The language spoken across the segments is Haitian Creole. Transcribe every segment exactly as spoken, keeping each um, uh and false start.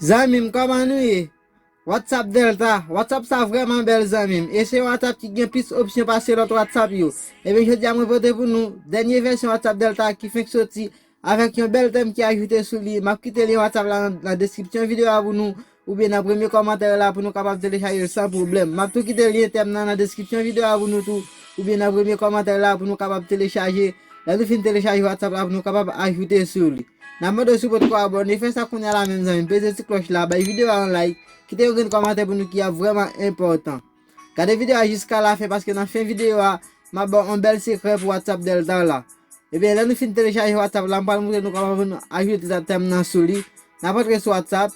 Zanmi m, kòman nou ye? WhatsApp Delta, WhatsApp sa vrèman bèl, zanmi m. E se yon WhatsApp ki gen plis opsyon pase lòt WhatsApp yo. Ebyen, jodi a mwen pote pou nou dènye vèsyon WhatsApp Delta ki fenk soti, avèk yon bèl tèm ki ajoute sou li. M ap kite lyen WhatsApp la nan, nan deskripsyon videyo a pou nou, oubyen nan premye kòmantè la pou nou kapab telechaje l san pwoblèm. M ap tou kite lyen tèm nan nan deskripsyon videyo a pou nou tou, oubyen nan premye kòmantè la pou nou kapab telechaje. Lè nou fin telechaje WhatsApp la pou nou kapab ajoute sou li. N ap mande w si w potko abòne, fè sa kounye a la menm, zanmi m. Peze ti klòch la, bay videyo a yon like, kite yon grenn kòmantè pou nou ki ap vrèman enpòtan. Gade videyo a jiska lafen, paske nan fen videyo a, m ap ba w yon bèl sekrè pou WhatsApp Delta la. Ebyen, lè nou fin telechaje WhatsApp la, m pral montre nou kòman pou nou ajoute tèm nan sou li. N ap antre sou WhatsApp.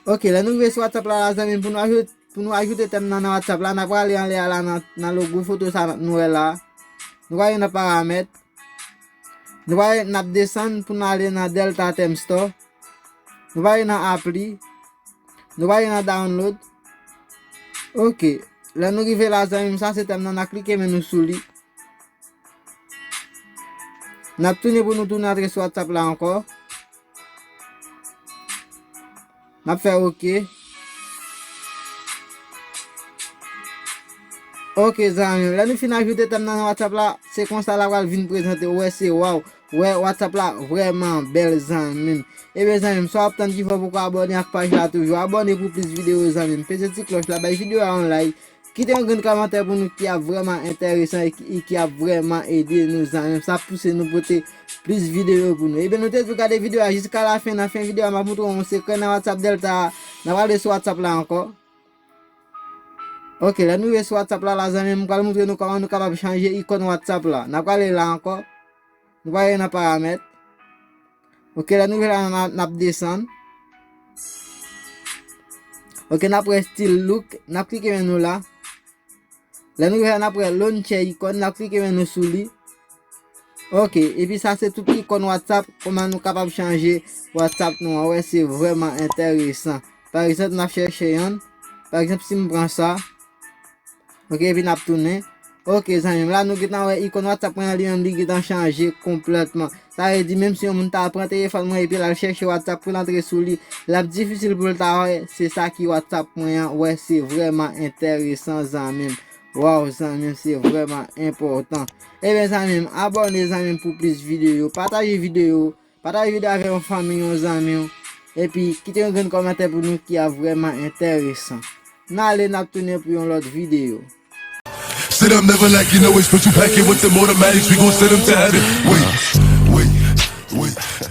Ok, lè nou rive sou WhatsApp la, la, zanmi m, pou nou ajoute, pou nou ajoute tèm nan nan WhatsApp la, n ap prale anlè a la nan, nan logo foto sa nou wè la. Nou prale nan paramèt. Nou prale, n ap desann pou n ale nan Delta Theme Store. Nou prale nan appli. Nou prale nan download. Ok. Lè nou rive la, zanmi m, sa se tèm nan, n a klike men nou sou li. N ap tounen pou nou tounen antre sou WhatsApp la ankò. N ap fè ok. Ok, zanmi m. Lè nou fin ajoute tèm nan nan WhatsApp la, se konsa l ap pral vin prezante. Ou wè, se waw. Ou wè, WhatsApp la vrèman bèl, zanmi m. Ebyen, zanmi m, sa w ap tann ki fè w poko abòne ak paj la toujou? Abòne pou plis videyo, zanmi m. Peze ti klòch la, bay videyo a yon like. Kite yon grenn kòmantè pou nou ki ap vrèman enteresan e ki, e ki ap vrèman ede nou, zanmi m. Sa ap pouse nou pote plis videyo pou nou. Ebyen, nou te dwe gade videyo a jiska lafen. Nan fen videyo a, m ap montre w yon sekrè nan WhatsApp Delta a. N ap ale sou WhatsApp la ankò. Ok, lè nou rive sou WhatsApp la, la, zanmi m, m pral montre nou kòman nou kapab chanje ikòn WhatsApp la. N ap prale la ankò. Nou prale nan paramèt. Ok, lè nou rive la, n ap, n ap desann. Ok, n ap wè Still Look, n ap klike men nou la. Lè nou rive la, n ap wè Launcher ikòn, n ap klike men nou sou li. Ok, epi sa se tout ikòn WhatsApp, kòman nou kapab chanje WhatsApp nou an. Wè, se vrèman enteresan. Pa egzanp, n ap chèche yonn. Pa egzanp, si m pran sa. Ok, epi n ap tounen. Ok, zanmi m, la nou gentan wè ikòn WhatsApp mwen an li menm li gentan chanje konplètman. Sa vle di, menm si yon moun ta pran telefòn mwen epi l al chèche WhatsApp pou l antre sou li, l ap difisil pou l ta wè se sa ki WhatsApp mwen an. Wè, se vrèman enteresan, zanmi m. Waw, zanmi m, se vrèman enpòtan. Ebyen, zanmi m, abòne, zanmi m, pou plis videyo. Pataje videyo. Pataje videyo avèk yon fanmi, yon zanmi w. Epi, kite yon grenn kòmantè pou nou ki ap vrèman enteresan. N ale, n ap tounen pou yon lòt videyo. Sit up, never lacking, always put you packing with them automatics. We gon send them to heaven. Wait, wait, wait.